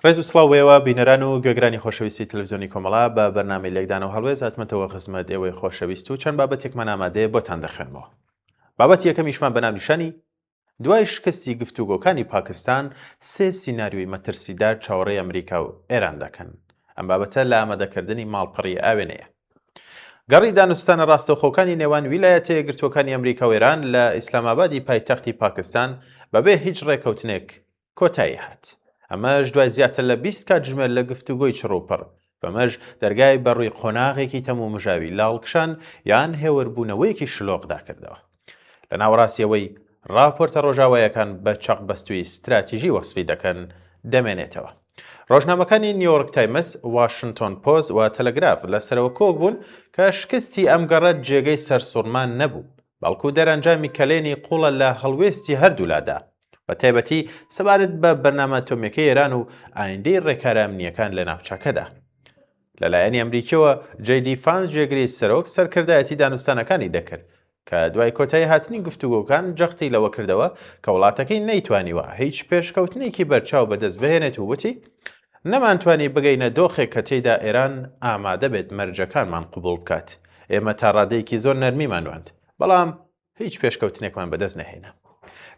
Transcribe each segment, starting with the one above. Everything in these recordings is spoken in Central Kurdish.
ڕێز و سڵاو بۆ ئێوە بینەران و گوێگرانی خۆشەویستی تەلەفزیۆنی کۆمەڵە بە بەرنامەی لێکدانەوە هەڵوێست هاتمەتەوە خزمەت ئێوەی خۆشەویست و چەند بابەتێکمان ئامادەیە بۆتان دەخوێنمەوە. بابەتی یەکەمیشمان بە ناونیشانی دوای شکستی گفتوگۆکانی پاکستان سێ سیناریۆی مەترسیدار چاوەڕێی ئەمریکا و ئێران دەکەن. ئەم بابەتە لە ئامادەکردنی ماڵپەڕی ئاوێنەیە. گەڕی دانوستانە ڕاستەوخۆکانی نێوان ویلایەتە یەکگرتووەکانی ئەمریکا و ئێران لە ئیسلامئابادی پایتەختی پاکستان بەبێ هیچ ڕێکەوتنێک کۆتایی هات. ئەمەش دوای زیاتر لە 20 کاتژمێر لە گفتوگۆی چڕوپڕ، بەمەش دەرگای بەڕووی قۆناغێکی تەمومژاوی لاڵکشان یان هێوربوونەوەیەکی شلۆقدا کردەوە. لە ناوەڕاستی ئەوەی ڕاپۆرتە ڕۆژاوایەکان بە چەقبەستووی ستراتیژی وەسفی دەکەن، دەمێنێتەوە. ڕۆژنامەکانی نیویۆرک تایمز، واشنتۆن پۆست و تەلەگراف لەسەرەوە کۆک بوون کە شکستی ئەم گەڕە جێگەی سەرسوڕمان نەبوو، بەڵکو دەرئەنجامی کەلێنی قووڵە لە هەڵوێستی هەردوولادا، بەتایبەتی سەبارەت بە بەرنامە ئەتۆمییەکەی ئێران و ئایندەی ڕێکارە ئەمنییەکان لە ناوچەکەدا. لە لایەنی ئەمریکییەوە، جەی دی فانس جێگری سەرۆک سەرکردایەتی دانوستانەکانی دەکرد، کە دوای کۆتایی هاتنی گفتوگۆکان جەختی لەوە کردەوە کە وڵاتەکەی نەیتوانیوە هیچ پێشکەوتنێکی بەرچاو بەدەست بهێنێت و وتی، نەمانتوانی بگەینە دۆخێک کە تێیدا ئێران ئامادە بێت مەرجەکانمان قبوڵ بکات. ئێمە تا ڕادەیەکی زۆر نەرمیمان نواند، بەڵام هیچ پێشکەوتنێکمان بەدەست نەهێنا.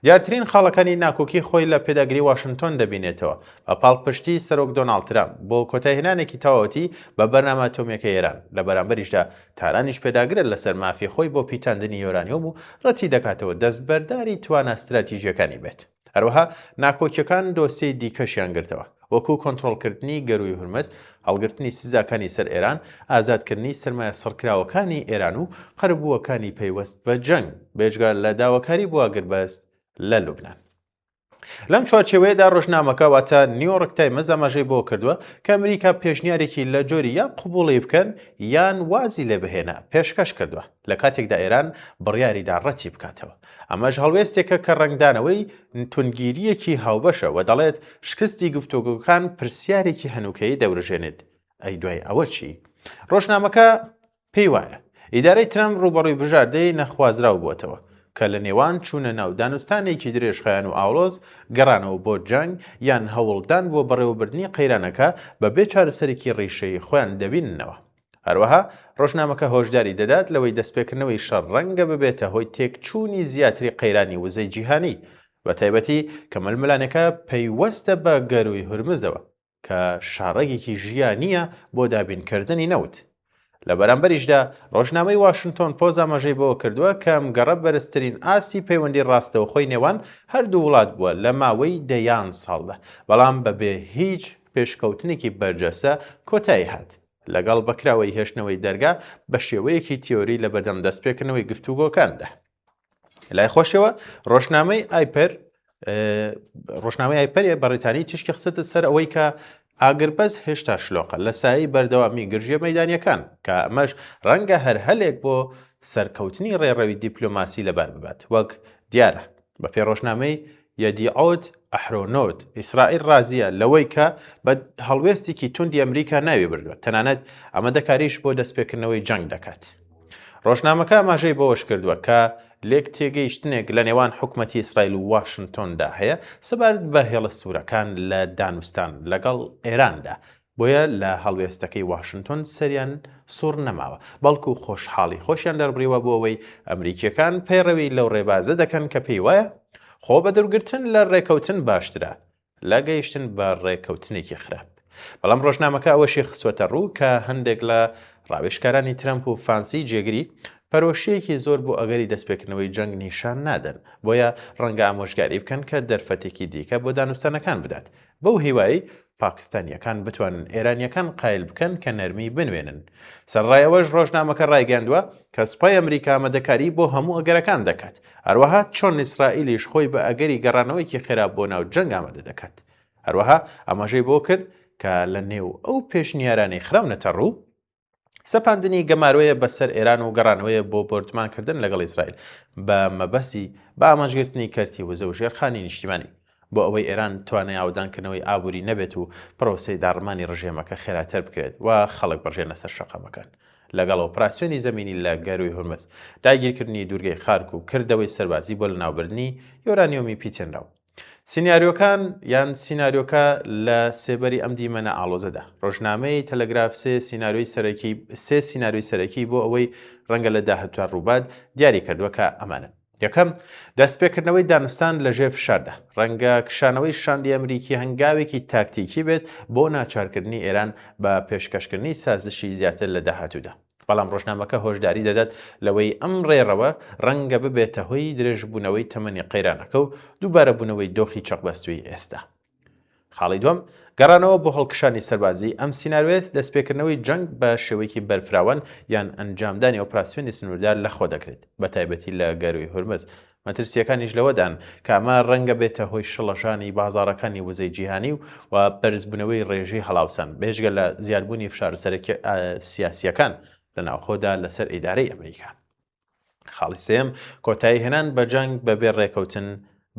دیارترین خاڵەکانی ناکۆکی خۆی لە پێداگری واشنتۆن دەبینێتەوە بە پاڵپشتی سەرۆک دۆناڵد ترامپ بۆ کۆتایهێنانێکی تەواوەتی بە بەرنامە ئەتۆمییەکەی ئێران، لە بەرامبەریشدا تارانیش پێداگرە لەسەر مافی خۆی بۆ پیتاندنی یۆرانیۆم و ڕەتیدەکاتەوە دەستبەرداری توانا ستراتیژییەکانی بێت. هەروەها ناکۆکییەکان دۆسیەی دیکەشیان گرتەوە، وەکو کۆنترۆڵکردنی گەرووی هورمز، هەڵگرتنی سزاکانی سەر ئێران، ئازادکردنی سەرمایە سڕکراوەکانی ئێران و قەرەبووەکانی پەیوەست بە جەنگ، بێجگە لە داواکاری بۆ ئاگربەست لە لوبنان. لەم چوارچێوەیەدا ڕۆژنامەکە واتە نیویۆرک تایمز ئاماژەی بەوە کردووە کە ئەمریکا پێشنیارێکی لە جۆری یا قبوڵی بکەن یان وازی لێ بهێنە پێشکەش کردووە لە کاتێکدا ئێران بڕیاریدا ڕەتی بکاتەوە. ئەمەش هەڵوێستێکە کە ڕەنگدانەوەی توندگیرییەکی هاوبەشە و دەڵێت شکستی گفتوگۆکان پرسیارێکی هەنووکەیی دەورژێنێت، ئەی دوای ئەوە چی؟ ڕۆژنامەکە پێی وایە، ئیدارەی ترەمپ ڕووبەڕووی بژاردەی نەخوازراو بووەتەوە، کە لە نێوان چوونە ناو دانوستانێکی درێژخایەن و ئاڵۆز، گەڕانەوە بۆ جەنگ، یان هەوڵدان بۆ بەڕێوەبردنی قەیرانەکە بەبێ چارەسەرێکی ڕیشەیی خۆیان دەبیننەوە. هەروەها ڕۆژنامەکە هۆشداری دەدات لەوەی دەستپێکردنەوەی شەڕ ڕەنگە ببێتە هۆی تێکچوونی زیاتری قەیرانی وزەی جیهانی، بەتایبەتی کە ململانێکە پەیوەستە بە گەرووی هورمزەوە، کە شاڕەگێکی ژیانییە بۆ دابینکردنی نەوت. لە بەرامبەریشدا ڕۆژنامەی واشنتۆن پۆست ئاماژەی بەوە کردووە کە ئەم گەڕە بەرزترین ئاستی پەیوەندی ڕاستەوخۆی نێوان هەردوو وڵات بووە لە ماوەی دەیان ساڵدا، بەڵام بەبێ هیچ پێشکەوتنێکی بەرجەستە کۆتایی هات، لەگەڵ بەکراوەیی هێشتنەوەی دەرگا بە شێوەیەکی تیۆری لەبەردەم دەستپێکردنەوەی گفتوگۆکاندا. لای خۆشیەوە ڕۆژنامەی ئایپەر ڕۆژنامەی ئایپەر بەڕیتانی تیشکی خستە سەر ئەوەی کە ئاگربەست هێشتا شلۆقە لە سایەی بەردەوامی گرژیە مەیدانیەکان کە ئەمەش ڕەنگە هەر هەلێک بۆ سەرکەوتنی ڕێڕەوی دیپلۆماسی لەبار ببات وەک دیارە بە پێی ڕۆژنامەی یەدیعۆت ئەحرۆنۆت ئیسرائیل ڕازیە لەوەی کە بە هەڵوێستێکی توندی ئەمریکا ناوی بردووە تەنانەت ئامادەکاریش بۆ دەستپێکردنەوەی جەنگ دەکات. ڕۆژنامەکە ئاماژەی بەوەشکردووە کە لێکتێگەیشتنێک لە نێوان حکومەتی ئیسرائیل و واشنتۆندا هەیە سەبارەت بە هێڵە سوورەکان لە دانوستان لەگەڵ ئێراندا، بۆیە لە هەڵوێستەکەی واشنتۆن سەریان سوڕ نەماوە، بەڵکو خۆشحاڵی خۆشیان دەربڕیوە بۆ ئەوەی ئەمریکییەکان پەیڕەوی لەو ڕێبازە دەکەن کە پێی وایە خۆ بەدوورگرتن لە ڕێکەوتن باشترە لە گەیشتن بە ڕێکەوتنێکی خراپ. بەڵام ڕۆژنامەکە ئەوەشی خستووەتە ڕوو کە هەندێک لە ڕاوێژکارانی ترەمپ و فانسی جێگری، پەرۆشییەکی زۆر بۆ ئەگەری دەستپێکردنەوەی جەنگ نیشان نادەن، بۆیە ڕەنگە ئامۆژگاری بکەن کە دەرفەتێکی دیکە بۆ دانوستانەکان بدات، بەو هیوایەی پاکستانییەکان بتوانن ئێرانییەکان قایل بکەن کە نەرمی بنوێنن. سەرەڕای ئەوەش ڕۆژنامەکە ڕایگەیاندووە کە سوپای ئەمریکا ئامادەکاری بۆ هەموو ئەگەرەکان دەکات، هەروەها چۆن ئیسرائیلیش خۆی بە ئەگەری گەڕانەوەیەکی خێرا بۆ ناو جەنگ ئامادە دەکات. هەروەها ئاماژەی بەوە کرد کە لە نێو ئەو پێشنیارانەی خراونەتە ڕوو، سەپاندنی گەمارۆیە بەسەر ئێران و گەڕانەوەیە بۆ بۆردومانکردن لەگەڵ ئیسرائیل بە مەبەستی بە ئامانجگرتنی کەرتی وزە و ژێرخانی نیشتیمانی بۆ ئەوەی ئێران توانای ئاوەدانکردنەوەی ئابووری نەبێت و پرۆسەی داڕمانی ڕژێمەکە خێراتر بکرێت و خەڵک بڕژێنە سەر شەقامەکان لەگەڵ ئۆپراسیۆنی زەمینی لە گەرووی هورمز، داگیرکردنی دوورگەی خارک و کردەوەی سەربازی بۆ لەناوبردنی یۆرانیۆمی پیتێنراو. سیناریۆکان یان سیناریۆکە لە سێبەری ئەم دیمەنە ئاڵۆزەدا، ڕۆژنامەی تەلەگراف سێ سیناریۆی سەرەکی سێ سیناریۆی سەرەکی بۆ ئەوەی ڕەنگە لە داهاتوودا ڕووبات دیاری کردووە کە ئەمانەن. یەکەم، دەستپێکردنەوەی دانوستان لەژێر فشاردا، ڕەنگە کشانەوەی شاندی ئەمریکی هەنگاوێکی تاکتیکی بێت بۆ ناچارکردنی ئێران بە پێشکەشکردنی سازشی زیاتر لە داهاتوودا. بەڵام ڕۆژنامەکە هۆشداری دەدات لەوەی ئەم ڕێڕەوە ڕەنگە ببێتە هۆی درێژبوونەوەی تەمەنی قەیرانەکە و دووبارەبوونەوەی دۆخی چەقبەستووی ئێستا. خاڵی دووەم، گەڕانەوە بۆ هەڵکشانی سەربازی، ئەم سیناریۆیە دەستپێکردنەوەی جەنگ بە شێوەیەکی بەرفراوان یان ئەنجامدانی ئۆپراسیۆنی سنووردار لەخۆدەگرێت، بەتایبەتی لە گەرووی هورمز، مەترسییەکانیش لەوەدان کە ئەمە ڕەنگە بێتە هۆی شڵەژانی بازاڕەکانی وزەی جیهانی و بەرزبوونەوەی ڕێژەی هەڵاوسان، بێجگە لە زیادبوونی فشارە سیاسییەکان لە ناوخۆدا لەسەر ئیدارەی ئەمریکا. خاڵی سێیەم، کۆتاییهێنان بە جەنگ بەبێ ڕێکەوتن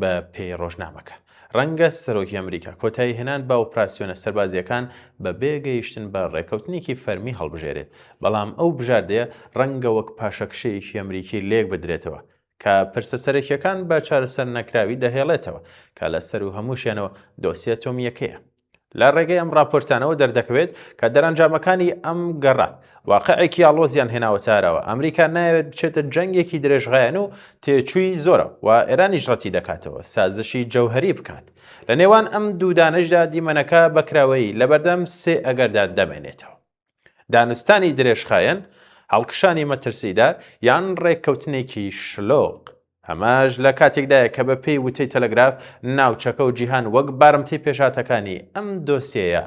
بە پێی ڕۆژنامەکە، ڕەنگە سەرۆکی ئەمریکا کۆتاییهێنان بە ئۆپراسیۆنە سەربازییەکان بەبێ گەیشتن بە ڕێکەوتنێکی فەرمی هەڵبژێرێت، بەڵام ئەو بژاردەیە ڕەنگە وەک پاشەکشەیەکی ئەمریکی لێکبدرێتەوە کە پرسە سەرەکییەکان بە چارەسەرنەکراوی دەهێڵێتەوە، کە لە سەروو هەمووشیانەوە دۆسیە ئەتۆمییەکەیە. لە ڕێگەی ئەم ڕاپۆرتانەوە دەردەکەوێت کە دەرەنجامەکانی ئەم گەڕە واقعێکی ئاڵۆزیان هێناوەتە ئاراوە، ئەمریکا نایەوێت بچێتە جەنگێکی درێژخایەن و تێچووی زۆرە و ئێرانیش ڕەتی دەکاتەوە سازشی جەوهەری بکات. لە نێوان ئەم دوودانەشدا دیمەنەکە بە کراوەیی لەبەردەم سێ ئەگەردا دەمێنێتەوە. دانوستانی درێژخایەن، هەڵکشانی مەترسیدار، یان ڕێککەوتنێکی شلۆق. ئەمەش لە کاتێکدایە کە بە پێی وتەی تەلەگراف، ناوچەکە و جیهان وەک بارمتەی پێشهاتەکانی ئەم دۆسیەیە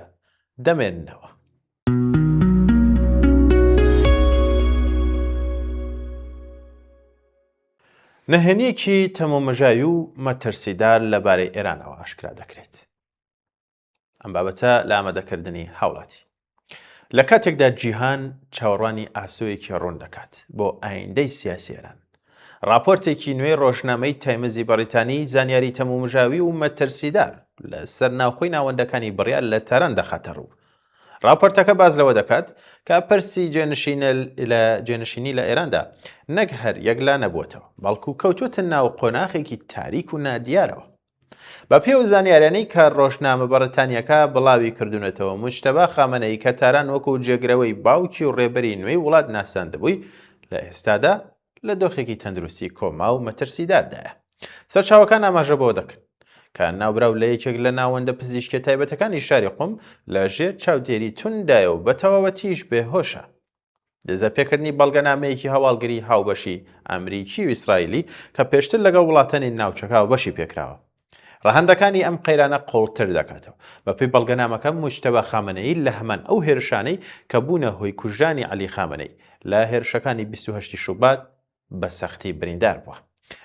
دەمێننەوە. نهێنییەکی تەمومژاوی و مەترسیدار لەبارەی ئێرانەوە ئاشکرا دەکرێت. ئەم بابەتە لە ئامادەکردنی هاوڵاتی. لە کاتێکدا جیهان چاوەڕوانی ئاسۆیەکی ڕوون دەکات بۆ ئایندەی سیاسی ئێران، ڕاپۆرتێکی نوێی ڕۆژنامەی تایمزی بەڕیتانی زانیاری تەمومژاوی و مەترسیدار لەسەر ناوخۆی ناوەندەکانی بڕیار لە تاران دەخاتە ڕوو. ڕاپۆرتەکە باس لەوە دەکات کە پرسی لە جێنشینی لە ئێراندا نەک هەر یەکلا نەبووەتەوە، بەڵکو کەوتووەتە ناو قۆناخێکی تاریک و نادیارەوە. بەپێی ئەو زانیاریانەی کە ڕۆژنامە بەڕیتانییەکە بڵاوی کردوونەتەوە، موجتەبا خامەنەیی کە تاران وەکو جێگرەوەی باوکی و ڕێبەری نوێی وڵات ناساندبووی، لە ئێستادا لە دۆخێکی تەندروستی کۆما و مەترسیداردایە. سەرچاوەکان ئاماژە بەوە دەکەن، کە ناوبراو لە یەکێک لە ناوەندە پزیشکیە تایبەتەکانی شاری قوم لە ژێر چاودێری تونددایە و بە تەواوەتیش بێهۆشە. دزەپێکردنی بەڵگەنامەیەکی هەواڵگری هاوبەشی ئەمریکی و ئیسرائیلی کە پێشتر لەگەڵ وڵاتانی ناوچەکە هاوبەشی پێکراوە ڕەهەندەکانی ئەم قەیرانە قوڵتر دەکاتەوە. بەپێی بەڵگەنامەکە موجتەبا خامەنەیی لە هەمان ئەو هێرشانەی کە بوونە هۆی کوژرانی عەلی خامەنەیی لە هێرشەکانی 28 شوبات بە سەختی بریندار بووە.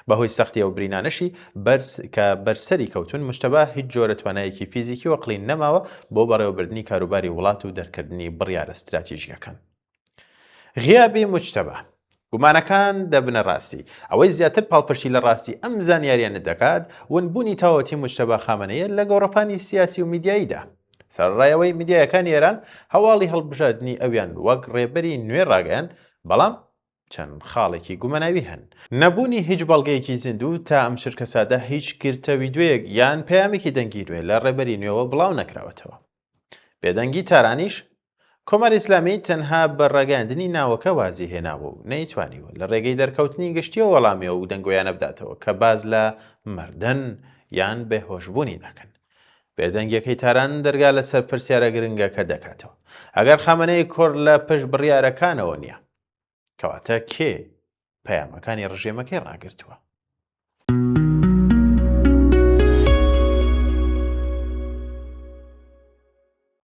بەهۆی سەختی ئەو برینانەشی بەر کە بەر سەری کەوتوون، موجتەبا هیچ جۆرە توانایەکی فیزیکی و ئەقڵی نەماوە بۆ بەڕێوەبردنی کاروباری وڵات و دەرکردنی بڕیارە ستراتیژییەکان. غیابی موجتەبا، گومانەکان دەبنە ڕاستی. ئەوەی زیاتر پاڵپشتی لە ڕاستی ئەم زانیارییانە دەکات، ونبوونی تەواوەتی موجتەبا خامەنەییە لە گۆڕەپانی سیاسی و میدیاییدا. سەرەڕای ئەوەی میدیایەکانی ئێران هەواڵی هەڵبژاردنی ئەویان وەک ڕێبەری نوێ ڕاگەیاند، بەڵام چەند خاڵێکی گوماناوی هەن. نەبوونی هیچ بەڵگەیەکی زیندوو تا ئەم چرکەساتە هیچ گرتە ویدیۆیەک یان پەیامێکی دەنگی نوێ لە ڕێبەری نوێوە بڵاو نەکراوەتەوە. بێدەنگی تارانیش، کۆماری ئیسلامی تەنها بە ڕاگەیاندنی ناوەکە وازی هێناوە و نەیتوانیوە لە ڕێگەی دەرکەوتنی گشتییەوە وەڵامی ئەو دەنگۆیانە بداتەوە کە باس لە مردن یان بێهۆشبوونی دەکەن. بێدەنگیەکەی تاران دەرگا لەسەر پرسیارە گرنگەکە دەکاتەوە. ئەگەر خامەنەیی کوڕ لە پشت بڕیارەکانەوە نییە، کەواتە کێ پەیامەکانی ڕژێمەکەی ڕاگرتووە؟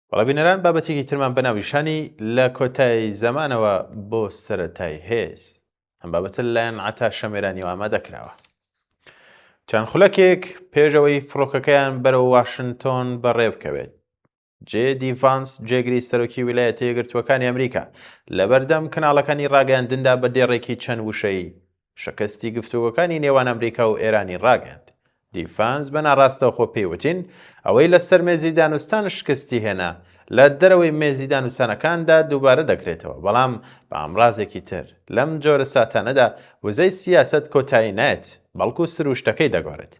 بەڵێ بینەران بابەتێکی ترمان بە ناونیشانی لە کۆتایی زەمانەوە بۆ سەرەتای هێز ئەم بابەتە لەلایەن عەتا شەمێرانیەوە ئامادە کراوە. چەند خولەکێک پێشەوەی فڕۆکەکەیان بەرەو واشنتۆن بەڕێ بکەوێت جێ دی ڤانس جێگری سەرۆکی ویلایەتە یەکگرتووەکانی ئەمریکا لەبەردەم کەناڵەکانی ڕاگەیاندندا بە دێڕێکی چەند وشەیی شکستی گفتوگۆکانی نێوان ئەمریکا و ئێرانی ڕاگەیاند. دی ڤانس بە ناڕاستەوخۆ پێی وتین، ئەوەی لەسەر مێزی دانوستان شکستی هێنا، لە دەرەوەی مێزی دانوستانەکاندا دووبارە دەکرێتەوە، بەڵام بە ئامرازێکی تر. لەم جۆرە ساتانەدا وزەی سیاسەت کۆتایی نایەت، بەڵکو سروشتەکەی دەگۆڕێت.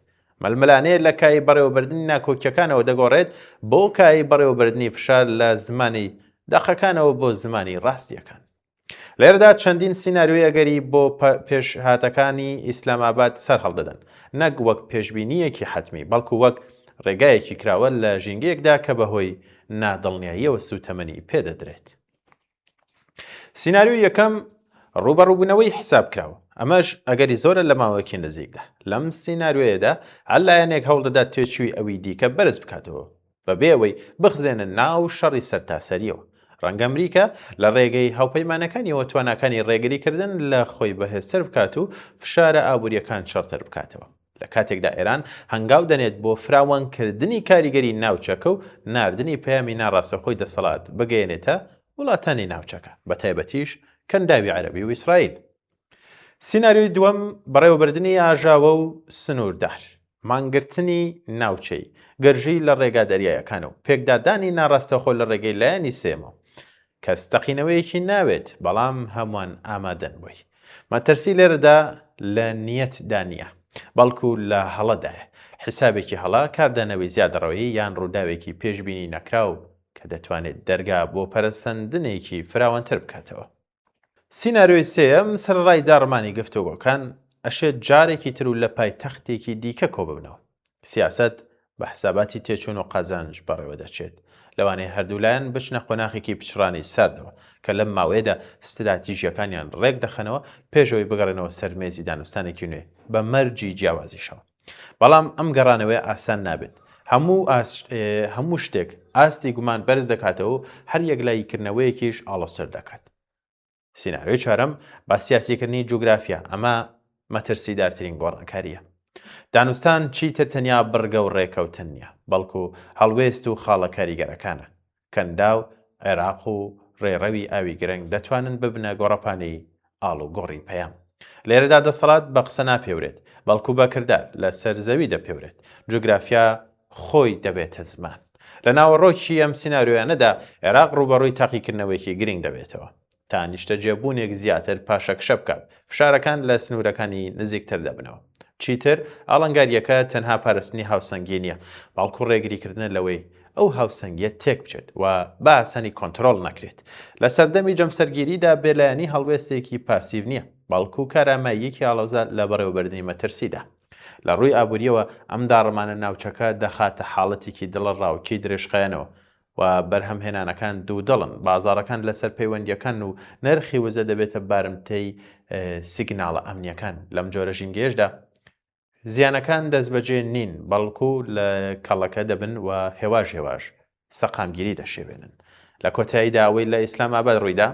ململانێ لە کایەی بەڕێوەبردنی ناکۆکییەکانەوە دەگۆڕێت بۆ کایەی بەڕێوەبردنی فشار لە زمانی دەقەکانەوە بۆ زمانی ڕاستییەکان. لێرەدا چەندین سیناریۆی ئەگەری بۆ پێشهاتەکانی ئیسلامئاباد سەرهەڵدەدەن، نەک وەک پێشبینییەکی حەتمی، بەڵکو وەک ڕێگایەکی کراوە لە ژینگەیەکدا کە بەهۆی نادڵنیاییەوە سووتەمەنی پێدەدرێت. سیناریۆی یەکەم، ڕووبەڕووبوونەوەی حیسابکراو، ئەمەش ئەگەری زۆرە لە ماوەیەکی نزیکدا. لەم سیناریۆیەدا هەر لایەنێک هەوڵدەدات تێچووی ئەوی دیکە بەرز بکاتەوە، بەبێ ئەوەی بخزێنە ناو شەڕی سەرتاسەرییەوە. ڕەنگە ئەمریکا لە ڕێگەی هاوپەیمانەکانیەوە تواناکانی ڕێگریکردن لە خۆی بەهێزتر بکات و فشارە ئابوورییەکان چڕتر بکاتەوە. لە کاتێکدا ئێران هەنگاو دەنێت بۆ فراوانکردنی کاریگەری ناوچەکە و ناردنی پەیامی ناڕاستەوخۆی دەسەڵات بگەیەنێتە وڵاتانی ناوچەکە، بەتایبەتیش کەنداوی عەرەبی و ئیسرائیل. سیناریۆی دووەم، بەڕێوەبردنی ئاژاوە و سنووردار، مانگرتنی ناوچەیی، گرژی لە ڕێگا دەریایەکان و پێکدادانی ناڕاستەوخۆ لە ڕێگەی لایەنی سێیەمەوە. کەس تەقینەوەیەکی ناوێت، بەڵام هەمووان ئامادەن بۆی. مەترسی لێرەدا لە نیەتدا نییە، بەڵکو لە هەڵەدایە. حیسابێکی هەڵە، کاردانەوەی زیادەڕەوی یان ڕووداوێکی پێشبینی نەکراو کە دەتوانێت دەرگا بۆ پەرەسەندنێکی فراوانتر بکاتەوە. سیناریۆی سێیەم، سەرەڕای داڕمانی گفتوگۆکان، ئەشێت جارێکی تر و لە پایتەختێکی دیکە کۆببنەوە. سیاسەت بە حساباتی تێچوون و قازانج بەڕێوەدەچێت. لەوانەیە هەردوولایەن بچنە قۆناخێکی پچڕانی ساردەوە، کە لەم ماوەیەدا ستراتیژییەکانیان ڕێکدەخەنەوە پێش ئەوەی بگەڕێنەوە سەر مێزی دانوستانێکی نوێ، بە مەرجی جیاوازیشەوە. بەڵام ئەم گەڕانەوەیە ئاسان نابێت. هەموو هەموو شتێک ئاستی گومان بەرز دەکاتەوە و هەر یەکلاییکردنەوەیەکیش ئاڵۆزتر دەکات. سیناریۆی چوارەم، بە سیاسیکردنی جوگرافیا، ئەمە مەترسیدارترین گۆڕانکارییە. دانوستان چیتر تەنیا بڕگە و ڕێکەوتن نییە، بەڵکو هەڵوێست و خاڵە کاریگەرەکانە. کەنداو، عێراق و ڕێڕەوی ئاوی گرنگ دەتوانن ببنە گۆڕەپانی ئاڵوگۆڕی پەیام. لێرەدا دەسەڵات بە قسە ناپێورێت، بەڵکو بە کردار لەسەر زەوی دەپێورێت. جوگرافیا خۆی دەبێتە زمان. لە ناوەڕۆکی ئەم سیناریۆیانەدا عێراق ڕووبەڕووی تاقیکردنەوەیەکی گرنگ دەبێتەوە. تا نیشتەجێبوونێک زیاتر پاشەکشە بکات، فشارەکان لە سنوورەکانی نزیکتر دەبنەوە. چیتر ئاڵنگارییەکە تەنها پاراستنی هاوسەنگی نییە، بەڵکو ڕێگریکردنە لەوەی ئەو هاوسەنگییە تێکبچێت و بە ئاسانی کۆنترۆڵ نەکرێت. لە سەردەمی جەمسەرگیریدا بێلایەنی هەڵوێستێکی پاسیڤ نییە، بەڵکو کارامەییەکی ئاڵۆزە لە بەڕێوەبردنی مەترسیدا. لە ڕووی ئابوورییەوە ئەم داڕمانە ناوچەکە دەخاتە حاڵەتێکی دڵەڕاوکێی درێژخایەنەوە و بەرهەمهێنانەکان دوودڵن، بازاڕەکان لەسەر پەیوەندییەکانن و نرخی وزە دەبێتە بارمتەی سیگناڵە ئەمنییەکان. لەم جۆرە ژینگەیەشدا زیانەکان دەستبەجێ نین، بەڵکو لە کەڵەکە دەبن و هێواش هێواش سەقامگیری دەشێوێنن. لە کۆتاییدا ئەوەی لە ئیسلامئاباد ڕوویدا،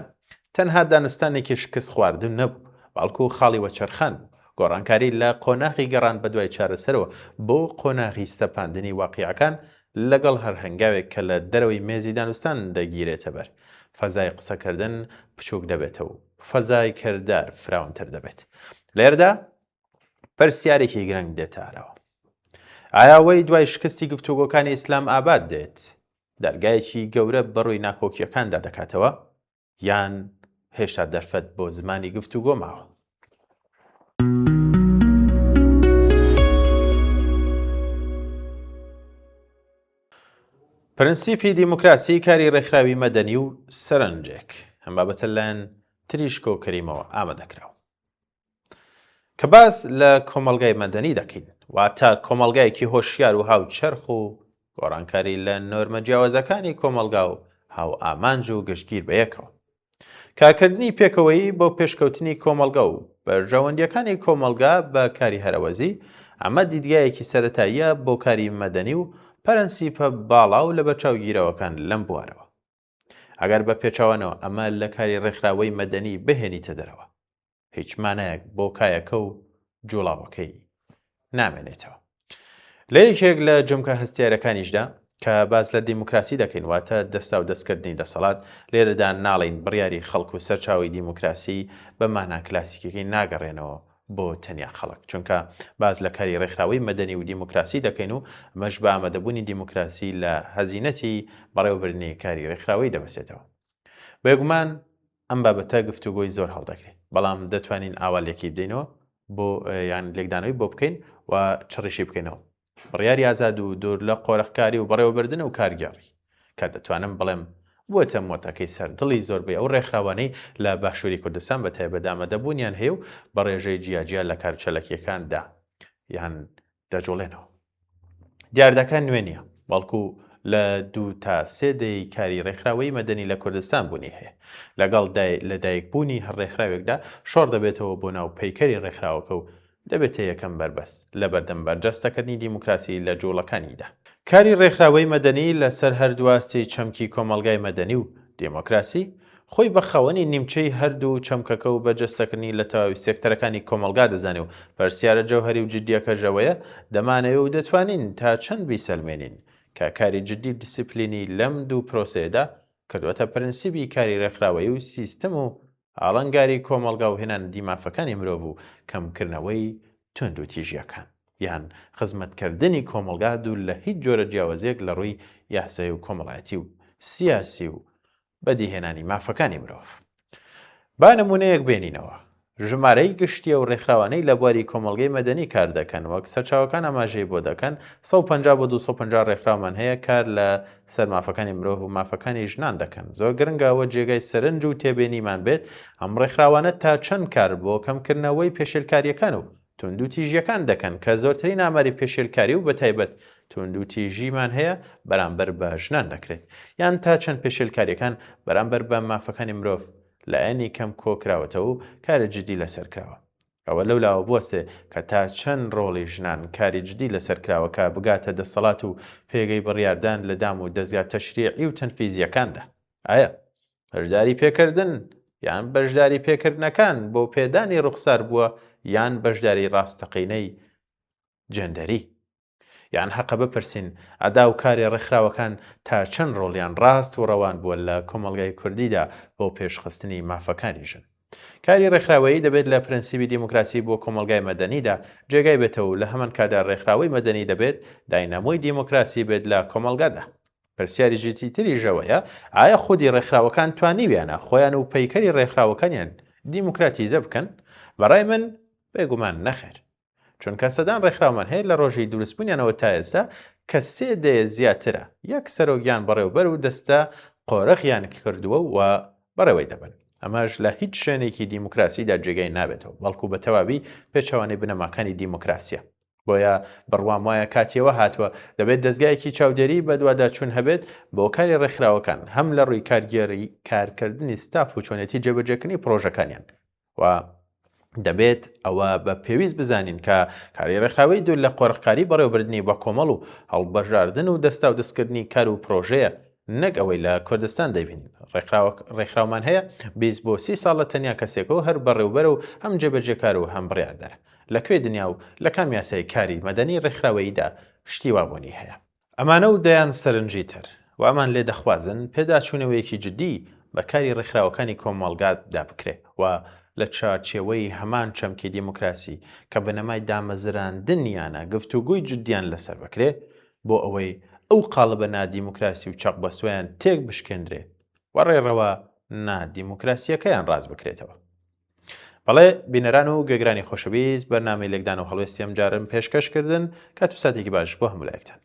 تەنها دانوستانێکی شکستخواردوو نەبوو، بەڵکو خاڵی وەچەرخان بوو. گۆڕانکاری لە قۆناغی گەڕان بەدوای چارەسەرەوە بۆ قۆناغی سەپاندنی واقیعەکان لەگەڵ هەر هەنگاوێک کە لە دەرەوەی مێزی دانوستان دەگیرێتەبەر، فەزای قسەکردن بچووک دەبێتەوە و فەزای کردار فراوانتر دەبێت. لێرەدا پرسیارێکی گرنگ دێتە ئاراوە. ئایا ئەوەی دوای شکستی گفتوگۆکانی ئیسلام ئاباد دێت، دەرگایەکی گەورە بەڕووی ناکۆکییەکاندا دەکاتەوە یان هێشتا دەرفەت بۆ زمانی گفتوگۆ ماوە؟ پرنسیپی دیموکراسی کاری ڕێکخراوی مەدەنی و سەرنجێک ئەم بابەتە لەلایەن تریشکۆ کەریمەوە ئامادەکراوە. کە باس لە کۆمەڵگای مەدەنی دەکەین، واتە کۆمەڵگایەکی هۆشیار و هاوچەرخ و گۆڕانکاری لە نۆرمە جیاوازەکانی کۆمەڵگا و هاوئامانج و گشتگیر بەیەکەوە. کارکردنی پێکەوەیی بۆ پێشکەوتنی کۆمەڵگا و بەرژەوەندییەکانی کۆمەڵگا بە کاری هەرەوەزی، ئەمە دیدگایەکی سەرەتاییە بۆ کاری مەدەنی و پرەنسیپە باڵا و لەبەرچاوگیرەوەکان لەم بوارەوە. ئەگەر بە پێچەوانەوە ئەمە لە کاری ڕێکخراوەی مەدەنی بهێنیتە دەرەوە، هیچ مانایەک بۆ کایەکە و جوڵاوەکەی نامێنێتەوە. لە یەکێک لە جمکە هەستیارەکانیشدا کە باس لە دیموکراسی دەکەین واتە دەستا و دەستکردنی دەسەڵات لێرەدا ناڵین بڕیاری خەڵک و سەرچاوی دیموکراسی بە مانا کلاسیکەکەی ناگەڕێنەوە بۆ تەنیا خەڵک چونکە باس لە کاری ڕێکخراوەی مەدەنی و دیموکراسی دەکەین و ئەمەش بە ئامادەبوونی دیموکراسی لە هەزینەتی بەڕێوەبردنی کاری ڕێکخراوەی دەبەسێتەوە. بێگومان ئەم بابەتە گفتوگۆی زۆر هەڵدەگرێت، بەڵام دەتوانین ئاوا لێکی بدەینەوە بۆ یان لێکدانەوەی بۆ بکەین و چڕیشی بکەینەوە. بڕیاری ئازاد و دوور لە قۆرخکاری و بەڕێوەبردن و کارگێڕی، کە دەتوانم بڵێم بووەتە مۆتەکەی سەر دڵی زۆربەی ئەو ڕێکخراوانەی لە باشووری کوردستان بە تایبەت ئامادەبوونیان هەیە و بە ڕێژەی جیاجیا لە کاروچەلەکییەکاندا یان دەجوڵێنەوە. دیاردەکە نوێ نییە، بەڵکو لە دوو تا سێ دەیەی کاری ڕێکخراوەیی مەدەنی لە کوردستان بوونی هەیە. لەگەڵ لەدایکبوونی هەر ڕێکخراوێکدا شۆڕ دەبێتەوە بۆ ناو پەیکەری ڕێکخراوەکە و دەبێتە یەکەم بەربەست لەبەردەم بەرجەستەکردنی دیموکراسی لە جووڵەکانیدا. کاری ڕێکخراوەی مەدەنی لەسەر هەردوو ئاستی چەمکی کۆمەڵگای مەدەنی و دیموکراسی، خۆی بە خاوەنی نیمچەی هەردوو چەمکەکە و بەرجەستەکردنی لە تەواوی سێکتەرەکانی کۆمەڵگا دەزانێ و پرسیارە جەوهەری و جدییەکەش ئەوەیە دەمانەوێ و دەتوانین تا چەند بیسەلمێنین کە کاری جدی و دیسیپلینی لەم دوو پرۆسەیەدا کردووەتە پرنسیبی کاری ڕێکخراوەیی و سیستم و ئاڵنگاری کۆمەڵگا و هێنانەدی مافەکانی مرۆڤ و کەمکردنەوەی توندوتیژییەکان یان خزمەتکردنی کۆمەڵگا دوور لە هیچ جۆرە جیاوازییەک لە ڕووی یاسایی و کۆمەڵایەتی و سیاسی و بەدیهێنانی مافەکانی مرۆڤ. با نموونەیەک بێنینەوە. ژمارەی گشتی ئەو ڕێکخراوانەی لە بواری کۆمەڵگەی مەدەنی کار دەکەن، وەک سەرچاوەکان ئاماژەی بۆ دەکەن، 150 بۆ 250 ڕێکخراومان هەیە کار لە سەر مافەکانی مرۆڤ و مافەکانی ژنان دەکەن. زۆر گرنگە ئەوە جێگای سەرنج و تێبێنیمان بێت ئەم ڕێکخراوانە تا چەند کار بۆ کەمکردنەوەی پێشێلکارییەکان و توندوتیژییەکان دەکەن کە زۆرترین ئاماری پێشێلکاری و بەتایبەت توندوتیژیمان هەیە بەرامبەر بە ژنان دەکرێت یان تا چەند پێشێلکارییەکان بەرامبەر بە مافەکانی مرۆڤ لایەنی کەم کۆکراوەتەوە و کاری جدی لەسەر کراوە. ئەوە لەولاوە بوەستێ کە تا چەند ڕۆڵی ژنان کاری جدی لەسەر کراوە کە بگاتە دەسەڵات و پێگەی بڕیاردان لە دام و دەزگا تەشریعی و تەنفیزییەکاندا. ئایا بەشداری پێکردن یان بەشداری پێکردنەکان بۆ پێدانی ڕوخسار بووە یان بەشداری ڕاستەقینەی جێندەری؟ یان هەقە بپرسین ئەدا و کاری ڕێکخراوەکان تا چەند ڕۆڵیان ڕاست و ڕەوان بووە لە کۆمەڵگای کوردیدا بۆ پێشخستنی مافەکانی ژن؟ کاری ڕێکخراوەیی دەبێت لە پرەنسیبی دیموکراسی بۆ کۆمەڵگای مەدەنیدا جێگای بێتەوە و لە هەمانکاتدا ڕێکخراوەی مەدەنی دەبێت داینامۆی دیموکراسی بێت لە کۆمەڵگادا. پرسیاری جدیتریش ئەوەیە ئایا خودی ڕێکخراوەکان توانیویانە خۆیان و پەیکەری ڕێکخراوەکانیان دیموکراتیزە بکەن؟ بەڕای من بێگومان نەخێر. چونکە سەدان ڕێکخراومان هەیە لە ڕۆژی دروستبوونیانەوە تا ئێستا کە سێ دەیە زیاترە یەک سەرۆک یان بەڕێوبەر و دەستە قۆرخیان کردووە و بەڕێوەی دەبەن. ئەمەش لە هیچ شوێنێکی دیموکراسیدا جێگای نابێتەوە، بەڵکو بە تەواوی پێچەوانەی بنەماکانی دیموکراسیە. بۆیە بڕوام وایە کاتی ئەوە هاتووە دەبێت دەزگایەکی چاودێری بەدواداچوون هەبێت بۆ کاری ڕێکخراوەکان هەم لە ڕووی کارگێڕی کارکردنی ستاف و چۆنێتی جێبەجێکردنی پڕۆژەکانیان و دەبێت ئەوە بە پێویست بزانین کە کاری ڕێکخراوەی دوور لە قۆرخکاری بەڕێوەبردنی بەکۆمەڵ و هەڵبژاردن و دەستاودەستکردنی کار و پرۆژەیە نەک ئەوەی لە کوردستان دەیبینین. ڕێکخراومان هەیە 20 بۆ 30 ساڵە تەنیا کەسێکە و هەر بەڕێوبەرە و هەم جێبەجێکار و هەم بڕیاردەرە. لە کوێ دنیا و لە کام یاسای کاری مەدەنی ڕێکخراوەییدا شتی وا بوونی هەیە؟ ئەمانە و دەیان سەرنجی تر وامان لێ دەخوازن پێداچوونەوەیەکی جدی بە کاری ڕێکخراوەکانی کۆمەڵگا دا بکرێ و لە چوارچێوەی هەمان چەمکی دیموکراسی کە بنەمای دامەزراندنیانە گفتوگۆی جدیان لەسەر بکرێ بۆ ئەوەی ئەو قاڵبە نادیموکراسی و چەقبەستوەیان تێک بشکێندرێ و ڕێڕەوە نادیموکراسییەکەیان ڕاست بکرێتەوە. بەڵێ بینەران و گوێگرانی خۆشەویست بەرنامەی لێکدان و هەڵوێستی ئەمجارەم پێشکەش کردن کات و ساتێکی باش بۆ هەموو لایەکتان.